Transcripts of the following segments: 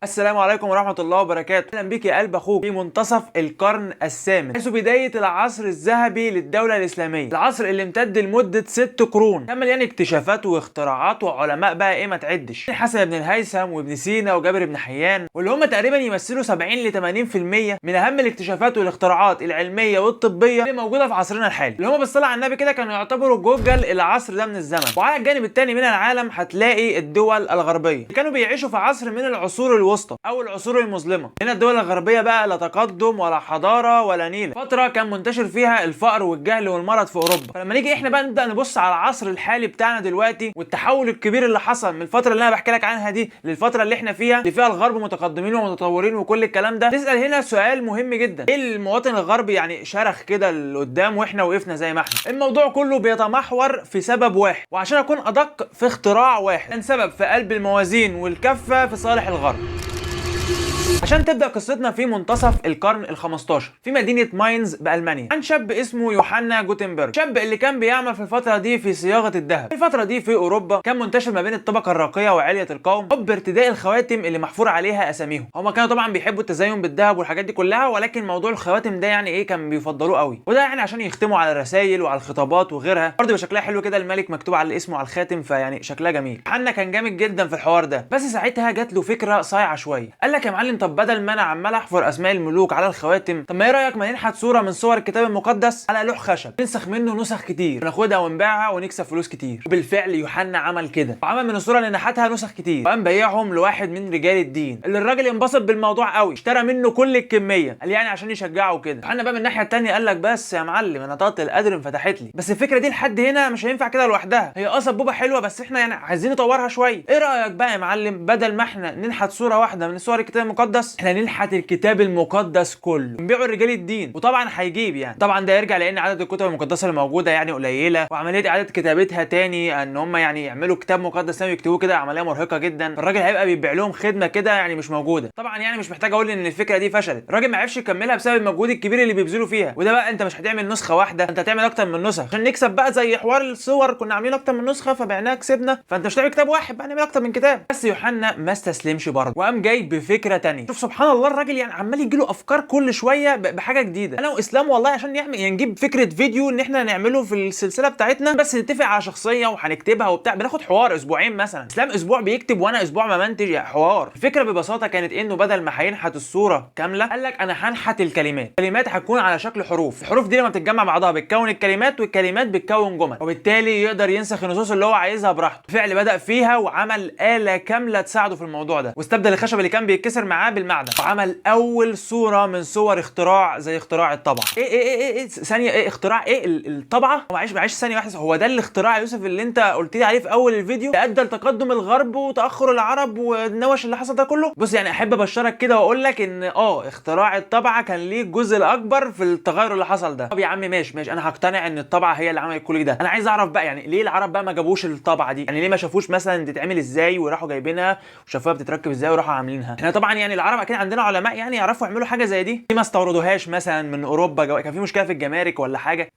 السلام عليكم ورحمة الله وبركاته. أهلا بك يا قلب أخوك في منتصف القرن الثامن، حيث بداية العصر الذهبي للدولة الإسلامية، العصر اللي امتد لمدة 6 قرون، كان مليان اكتشافات واختراعات وعلماء بقى إيه ما تعدش، حسن بن الهيثم وابن سينا وجابر بن حيان، واللي هم تقريبا يمثلوا 70 ل 80% من أهم الاكتشافات والاختراعات العلمية والطبية اللي موجودة في عصرنا الحالي، اللي هم بالصلاة على النبي كده كانوا يعتبروا جوجل العصر ده من الزمن. وعلى الجانب الثاني من العالم هتلاقي الدول الغربية كانوا بيعيشوا في عصر من العصور الوسطى او العصور المظلمة. هنا الدول الغربية بقى لا تقدم ولا حضارة ولا نيله، فترة كان منتشر فيها الفقر والجهل والمرض في اوروبا. فلما نيجي احنا بقى نبدا نبص على العصر الحالي بتاعنا دلوقتي والتحول الكبير اللي حصل من الفترة اللي انا بحكي لك عنها دي للفترة اللي احنا فيها، اللي فيها الغرب متقدمين ومتطورين وكل الكلام ده، تسال هنا سؤال مهم جدا: ايه المواطن الغربي يعني شرخ كده لقدام واحنا وقفنا زي ما احنا؟ الموضوع كله بيتمحور في سبب واحد، وعشان اكون ادق في اختراع واحد كان سبب في قلب الموازين والكفه في صالح الغرب. عشان تبدا قصتنا في منتصف القرن ال15 في مدينة ماينز بالمانيا، عن شاب اسمه يوحنا جوتنبرج، شاب اللي كان بيعمل في الفترة دي في صياغة الذهب. في الفترة دي في اوروبا كان منتشر ما بين الطبقة الراقية وعليه القوم حب ارتداء الخواتم اللي محفور عليها اساميهم. هما كانوا طبعا بيحبوا التزين بالذهب والحاجات دي كلها، ولكن موضوع الخواتم ده يعني ايه كان بيفضلوه قوي، وده يعني عشان يختموا على الرسائل وعلى الخطابات وغيرها، برضه بشكلها حلو كده، الملك مكتوب على اسمه على الخاتم، فيعني شكلها جميل. يوحنا كان جامد جدا في الحوار ده، بس ساعتها جات له فكرة صايعه شوية. قال لك يا معلم، طب بدل ما انا عمال احفر اسماء الملوك على الخواتم، طب ما ايه رايك ما ننحت صوره من صور الكتاب المقدس على لوح خشب، ننسخ منه نسخ كتير، ناخدها ونبيعها ونكسب فلوس كتير. وبالفعل يوحنا عمل كده، وعمل من الصورة اللي نحتها نسخ كتير، وقام بيعهم لواحد من رجال الدين، اللي الراجل انبسط بالموضوع قوي، اشترى منه كل الكمية، قال يعني عشان يشجعه كده. يوحنا بقى من الناحية الثانية قال لك بس يا معلم، انا طاقة القدر انفتحت لي، بس الفكرة دي لحد هنا مش هينفع كده لوحدها، هي سبوبه حلوة بس احنا يعني عايزين نطورها شوية. ايه رايك بقى يا معلم، بدل ما احنا ننحت صوره واحدة من صور الكتاب المقدس، احنا ننحت الكتاب المقدس كله نبيعه لرجال الدين، وطبعا هيجيب يعني. طبعا ده يرجع لان عدد الكتب المقدسة اللي موجودة يعني قليله، وعملية اعاده كتابتها تاني ان هم يعني يعملوا كتاب مقدس تاني ويكتبوه كده عملية مرهقة جدا، فالراجل هيبقى بيبيع لهم خدمة كده يعني مش موجودة. طبعا يعني مش محتاج اقول ان الفكرة دي فشلت، الراجل ما عرفش يكملها بسبب المجهود الكبير اللي بيبذلوا فيها، وده بقى انت مش هتعمل نسخه واحدة، انت هتعمل اكتر من نسخه عشان نكسب بقى، زي حوار الصور كنا عاملين اكتر من نسخه فبعناها كسبنا، فانت مش هتعمل كتاب واحد بقى، نعمل اكتر من كتاب. بس يوحنا ما استسلمش برضه، وقام جاي بفكره تانية. شوف سبحان الله، الراجل يعني عمال يجي له افكار كل شوية بحاجة جديدة. انا واسلام والله عشان نعمل يعني نجيب فكرة فيديو ان احنا نعمله في السلسلة بتاعتنا، بس نتفق على شخصية وهنكتبها وبتاع، بناخد حوار اسبوعين مثلا، اسلام اسبوع بيكتب وانا اسبوع ما منتج، يعني حوار. الفكرة ببساطة كانت انه بدل ما هينحت الصورة كاملة، قال لك انا هنحت الكلمات، الكلمات هتكون على شكل حروف، الحروف دي لما بتتجمع بعضها بتكون الكلمات، والكلمات بتكون جمل، وبالتالي يقدر ينسخ النصوص اللي هو عايزها براحته. بالفعل بدأ فيها وعمل آلة كاملة تساعده في الموضوع ده، واستبدل الخشب اللي كان بيتكسر معاه بالمعدن، وعمل اول صورة من صور اختراع زي اختراع الطبعة. ايه ايه ايه ايه, إيه ثانية، ايه اختراع ايه الطبعة؟ معلش معلش ثانية واحدة، هو ده الاختراع يا يوسف اللي انت قلت لي عليه في اول الفيديو، اللي ادى لتقدم الغرب وتاخر العرب والنوش اللي حصل ده كله؟ بص يعني احب ابشرك كده واقول لك ان اختراع الطبعة كان ليه الجزء الاكبر في التغير اللي حصل ده. طب يا عم ماشي ماشي، انا هقتنع ان الطبعة هي اللي عملت كل ده. انا عايز اعرف بقى يعني ليه العرب بقى ما جابوش الطبعة دي، يعني ليه ما شافوش مثلا تتعمل ازاي وراحوا جايبينها وشافوها بتتركب ازاي وراحوا عاملينها؟ احنا طبعا يعني العرب اكيد عندنا علماء يعني يعرفوا يعملوا حاجة زي دي، ليه ما استوردوهاش مثلا من اوروبا؟ كان في مشكلة في الجمارك ولا حاجة؟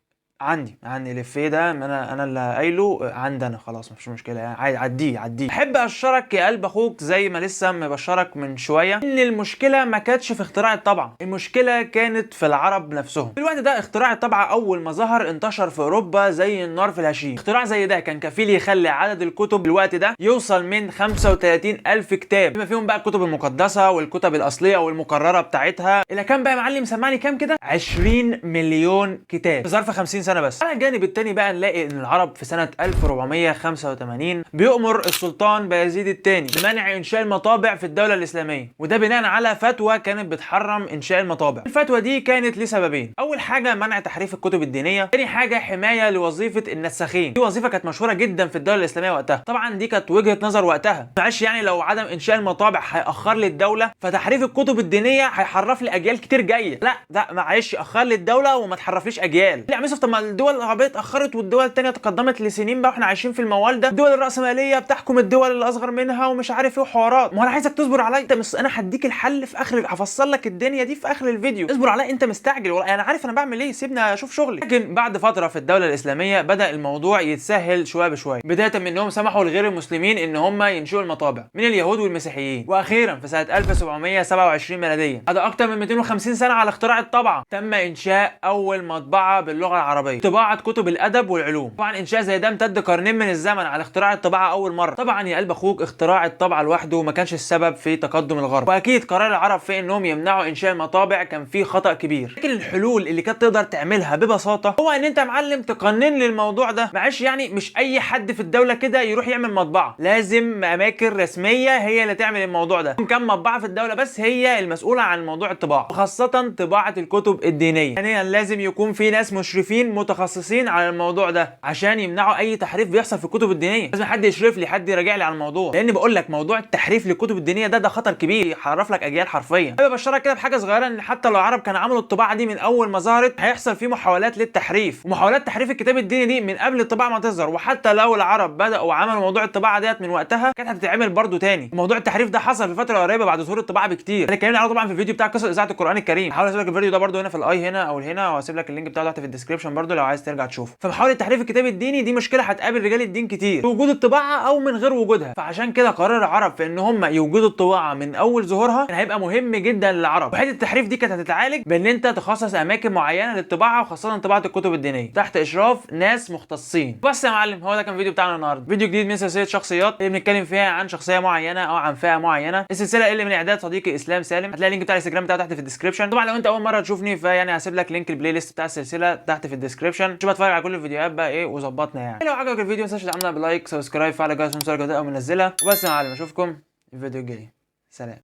عندي الافيه ده انا اللي قايله عندي انا، خلاص مفيش مشكلة يعني، عديه عديه. احب ابشرك يا قلب اخوك زي ما لسه مبشرك من شوية، ان المشكلة ما كانتش في اختراع الطبعة، المشكلة كانت في العرب نفسهم. في الوقت ده اختراع الطبعة اول ما ظهر انتشر في اوروبا زي النار في الهشيم. اختراع زي ده كان كفيل يخلي عدد الكتب الوقت ده يوصل من 35 الف كتاب، بما فيهم بقى الكتب المقدسة والكتب الاصلية والمكرره بتاعتها، الى كام بقى يا معلم؟ سمعني كام كده؟ 20 مليون كتاب في ظرف 50 سنة بس. على الجانب الثاني بقى نلاقي ان العرب في سنة 1485 بيؤمر السلطان بايزيد الثاني بمنع انشاء المطابع في الدولة الاسلامية، وده بناء على فتوى كانت بتحرم انشاء المطابع. الفتوى دي كانت لسببين: اول حاجة منع تحريف الكتب الدينية، ثاني حاجة حماية لوظيفة النساخين، دي وظيفة كانت مشهورة جدا في الدولة الاسلامية وقتها. طبعا دي كانت وجهه نظر وقتها، معلش يعني لو عدم انشاء المطابع هيأخر لي الدولة، فتحريف الكتب الدينية هيحرف لي اجيال كتير جاية. لا ده معلش اخر لي الدولة وما تحرفليش اجيال. لا يا يوسف، طب ما الدول الغربية اتاخرت والدول الثانية تقدمت لسنين بقى واحنا عايشين في الموال ده، الدول الراسمالية بتحكم الدول اللي اصغر منها ومش عارف ايه وحوارات. ما انا عايزك تصبر عليا، انت مش انا هديك الحل في اخر، هفصل لك الدنيا دي في اخر الفيديو، اصبر عليا، انت مستعجل والله انا عارف انا بعمل ايه، سيبني اشوف شغلي. لكن بعد فترة في الدولة الاسلامية بدا الموضوع يتسهل شوية بشوية، بداية من انهم سمحوا لغير المسلمين ان هم ينشئوا المطابع من اليهود والمسيحيين. واخيرا في سنة 1727 ميلاديا، بعد اكثر من 250 سنة على اختراع الطبعة، تم انشاء اول مطبعة باللغة العربية، طباعه كتب الادب والعلوم. طبعا انشاء زي ده امتد قرنين من الزمن على اختراع الطباعة اول مرة. طبعا يا قلب اخوك اختراع الطبعة لوحده ما كانش السبب في تقدم الغرب، واكيد قرار العرب في انهم يمنعوا انشاء المطابع كان فيه خطا كبير. لكن الحلول اللي كانت تقدر تعملها ببساطة هو ان انت يا معلم تقنن لي الموضوع ده. معلش يعني مش اي حد في الدولة كده يروح يعمل مطبعة، لازم اماكن رسمية هي اللي تعمل الموضوع ده. كم مطبعة في الدولة بس هي المسؤولة عن موضوع الطباعة، وخاصة طباعه الكتب الدينية. ثانيا لازم يكون في ناس مشرفين متخصصين على الموضوع ده عشان يمنعوا اي تحريف بيحصل في الكتب الدينية. لازم حد يشرف لي، حد يراجع لي على الموضوع، لان بقول لك موضوع التحريف للكتب الدينية ده خطر كبير، يحرف لك اجيال حرفيا. حابب ابشرك كده بحاجة صغيرة، ان حتى لو العرب كانوا عملوا الطباعة دي من اول ما ظهرت هيحصل فيه محاولات للتحريف، ومحاولات تحريف الكتاب الديني دي من قبل الطباعة ما تظهر. وحتى لو العرب بداوا وعملوا موضوع الطباعة ديت من وقتها كانت هتتعمل برضو تاني. موضوع التحريف ده حصل في فترة قريبه بعد ظهور الطباعة بكتير. انا اتكلمنا عنه طبعا في الفيديو بتاع قصة اذاعة القران الكريم. هحاول اسيب لك الفيديو ده برضو هنا في ال i هنا او هنا، واسيب لك ال link بتاعه تحت في ال description برضو لو عايز ترجع تشوفه. فمحاوله تحريف الكتاب الديني دي مشكلة هتقابل رجال الدين كتير بوجود الطباعة او من غير وجودها. فعشان كده قرار العرب في ان هم يوجدوا الطباعة من اول ظهورها كان هيبقى مهم جدا للعرب. وحتة التحريف دي كانت هتتعالج بان انت تخصص اماكن معينة للطباعة، وخاصة طباعه الكتب الدينية تحت اشراف ناس مختصين. بس يا معلم هو ده كان الفيديو بتاعنا النهارده، فيديو جديد من سلسلة شخصيات اللي بنتكلم فيها عن شخصية معينة او عن فئة معينة. السلسلة اللي من اعداد صديقي اسلام سالم، هتلاقي ال link بتاع الانستجرام بتاعه تحت في ال description. طبعا لو انت اول مرة تشوفني فيعني هسيب لك link ال playlist بتاع السلسلة تحت في ال description، شوف اتفرج على كل الفيديوهات بقى ايه وظبطنا يعني. لو عجبك الفيديو ما تنساش تدعمنا ب like، subscribe، فعل الجرس عشان توصلك اول ما انزلها. وبس يا معلم، اشوفكم الفيديو الجاي، سلام.